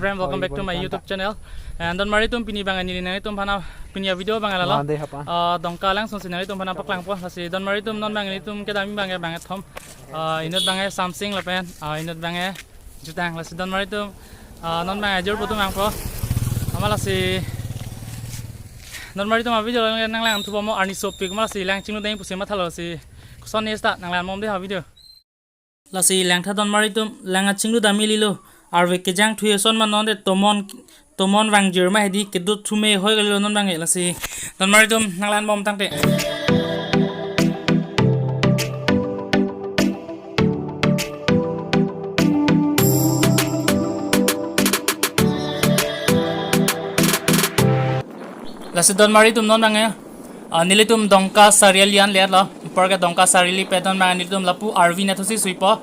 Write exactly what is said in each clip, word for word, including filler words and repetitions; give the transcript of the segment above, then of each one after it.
Friend, welcome back to my YouTube channel. And donmari atum, pini abang neli nanglitum aphan, pini avideo abang lalo. Mande hapa. Ah, Dongka alangsun si nanglitum aphan paklangpo. Lasi donmari atum, non abang nelitum kedam abang abang kethom. Ah, inut abang Samsing lapen, ah, inut abang Jutang. Lasi donmari atum, ah, non abang ajirpo atum vangpo. Amat lasi donmari atum, avideo lang nanglangthu bomnon, arni sopik amat lasi lang chinglu dam pusi mathalo, lasi koson ne sta nanglang bomnon dei avideo. Lasi langtha donmari atum, lang achinglu dam ili lo. Arve kejang thuye ason ma non de tomon, tomon vangjir ma hedi, kedut thume hoi kalilo non abang ke. Lasi donmari atum nanglang bom tangte. Lasi donmari atum, non abang ke, ah, nelitum Dongka Sariali an le-etlo. Anparke Dongka Sariali pen non abang nelitum lapu Arvi nathusi suipo.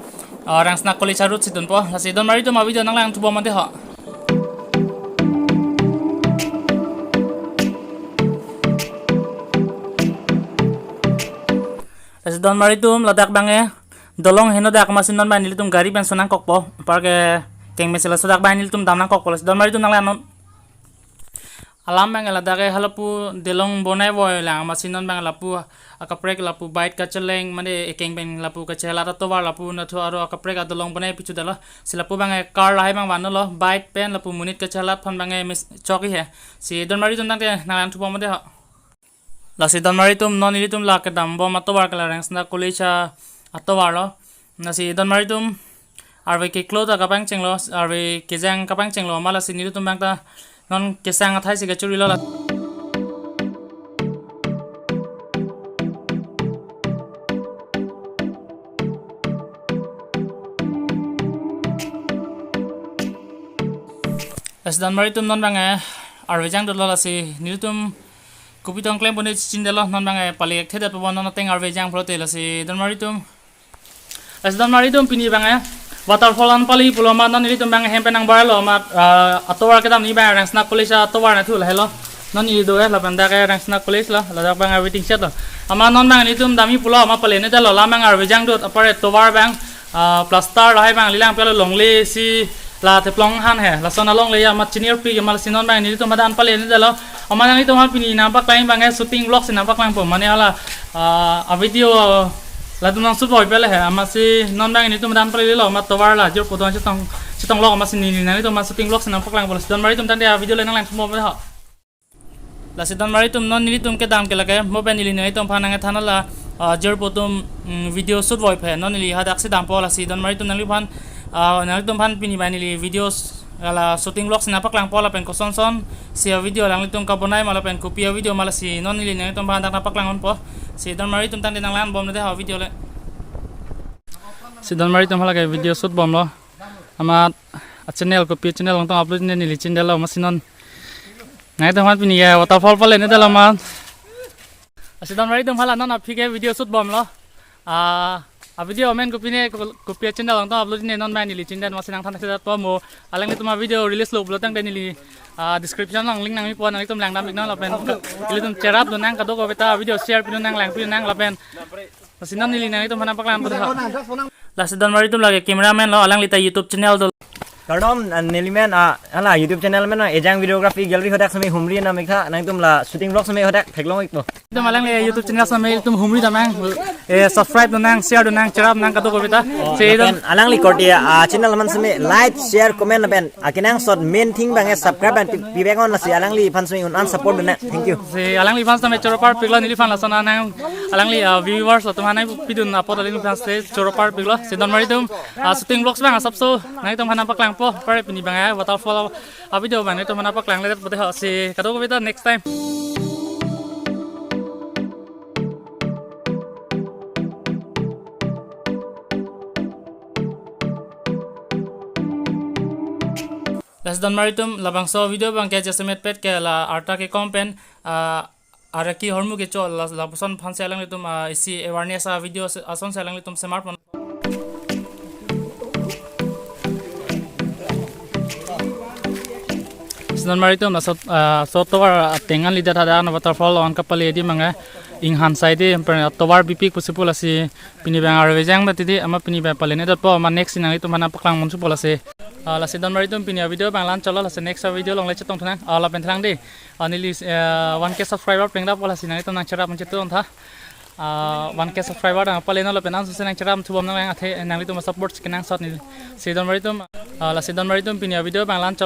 Ah, Rangsina College a-road si dunpo. Lasi donmari atum, avideo nanglangthu bomnon dei ho. Lasi donmari atum, ladak abang ke dolong henodak amatsi non abang nelitum gari pen so nangkokpo. Anparke kengmesela sodak abang nelitum dam nangkokpo. Lasi donmari atum, nanglang non. Alam abang ladak ke halapu dolong bonai voi lang amatsi non abang lapu akaprek lapu bike kacheleng mane ekeng pen lapu kachelat atovar lapu nathu aro akaprek adolong bonai pichu detlo. Si lapu abang car lahai abang vanlo, bike pen lapu monit kachelat aphan abang mes chok-i he. Si donmari atum tangte nanglangthu bomnon dei ho. Lasi donmari atum, non nelitum la kedam bom atovar ke la Rangsina College a atovar lo. Lasi donmari atum, arve keklo ta kapangchenglo, arve kejang kapangchenglo, amat lasi nelitum abang ta non kesang athai si kachorilo la. Lasi donmari atum, non abang arve jangdetlo, lasi nelitum kopi tong klem pone chichin detlo, non abang pale thedetpo non ateng arve jang pulote. Lasi donmari atum, lasi donmari atum, pini abang waterfall an pale pulo amat non nelitum abang hem pen nangbarlo amat, ah, atovar kedam ni abang Rangsina College atovar nathu lahelo. Non ili do-e lapen dak ke Rangsina College lo, ladak abang waiting shed lo. Amat non abang nelitum damji pulo amat pale ne detlo, la abang arve jangdut, apar atovar abang, ah, plaster lahai abang lilang pelo longle si la theplong han he. Lason alongle ya amat chinir pi ke amat lasi non abang nelitum hadak an pale ne detlo. Amat nanglitum aphan pini nangpaklang abang ke shooting vlog si nangpaklangpo. Mane hala, ah, avideo latum nang shoot voi pele he. Amatsi non abang nelitum hadak an palelo amat tovar la jirpo atum chetong, chetonglo amatsi neli nanglitum aphan shooting vlog si nangpaklangpo. Lasi donmari atum tangte avideo le nanglangthu bomnon dei ho. Lasi donmari atum, non nelitum kedam ke lake mo pen neli nanglitum aphan nangthan la, ah, jirpo atum, mm, video shoot voi phe non neli hadak si dampo. Lasi donmari atum nangliphan, ah, nanglitum aphan pini abang neli videos la shooting vlog si nangpaklangpo lapen koson son si avideo alanglitum kabonai ma lapen kopi avideo ma, lasi non neli nanglitum aphan dak nangpaklang ponpo. Si donmari atum tangte nanglang bomnon dei ho video le. Si donmari atum, hala ke video shoot bomlo. Amat a-channel, kopi channel along tong upload ne neli chinine detlo amatsi non nanglitum aphan pini ke waterfall pale ne detlo amat. Lasi donmari atum, hala non aphi ke video shoot bomlo. Ah, avideo amen kopi ne ko-, kopi a-channel along tong upload ne non abang neli chinine det amatsi nangthan sedetpo, mo alanglitum avideo release lo pulo tangte neli, ah, description along link nangpipo, nanglitum langdam iknon lapen ka-, ilitum cherap dun nang, kadokave ta video share pidun nang, lang pidun nang lapen. Lasi non neli nanglitum aphan nangpaklang ponpo dei ho. Lasi donmari atum, lake cameraman lo, alangli ta YouTube channel do. Kardom, ah, neli amen, ah, hala YouTube channel amen, ah, Ejang Videography Gallery hadak semi humri na mekha, nangtum la shooting vlog semi hadak theklong ikpo. Itum alangli YouTube channel semi itum humri dam nang, eh, subscribe dun nang, share dun nang, cherap nang kadokave ta. Si itum lapen alangli korte, ah, channel amen semi like, share, comment lapen akenangsot main thing abang ke subscribe an pi, pibek non, lasi alangliphan semi un-an support dun nang. Thank you. Si alangliphan semi choro parpiklo, neliphan lason nang alangli, ah, viewers atum aphan nangpidun apot alangliphan si choro parpiklo. Si donmari atum, ah, shooting vlogs abang asapso nanglitum aphan nangpaklangpo, apar pini abang waterfall avideo abang nanglitum aphan nangpaklangledetpo dei ho. Si kadokave ta next time. Lasi donmari atum, labangso video abang ke jasemet pet ke la arta kekom pen, ah, araki ahormu kecho la, lapuson aphan si alanglitum, ah, isi awareness avideo si, ason si alanglitum semar pon. Donmari atum, laso, ah, so tovar ateng an lidet hadak waterfall an kapale adim abang inghan sai di, per tovar bipik pusi pu, lasi pini abang arve jang ba tidi, amat pini abang pale-ne dotpo, amat next nanglitum aphan paklang monsu po lasi. Ah, lasi donmari atum, pini avideo abang la-an chotlo, lasi next video along le chetong thunang. Ah, lapen thrang di. Ah, neli, eh, one K subscriber plengdappo, lasi nanglitum nangcherap monche tu tha. Ah, one K subscriber nangpale non lapen ansose nangcherap thubom nang, athe nanglitum support si kenangsot neli. Si donmari atum, ah, lasi donmari atum, pini avideo abang la-an chotlo.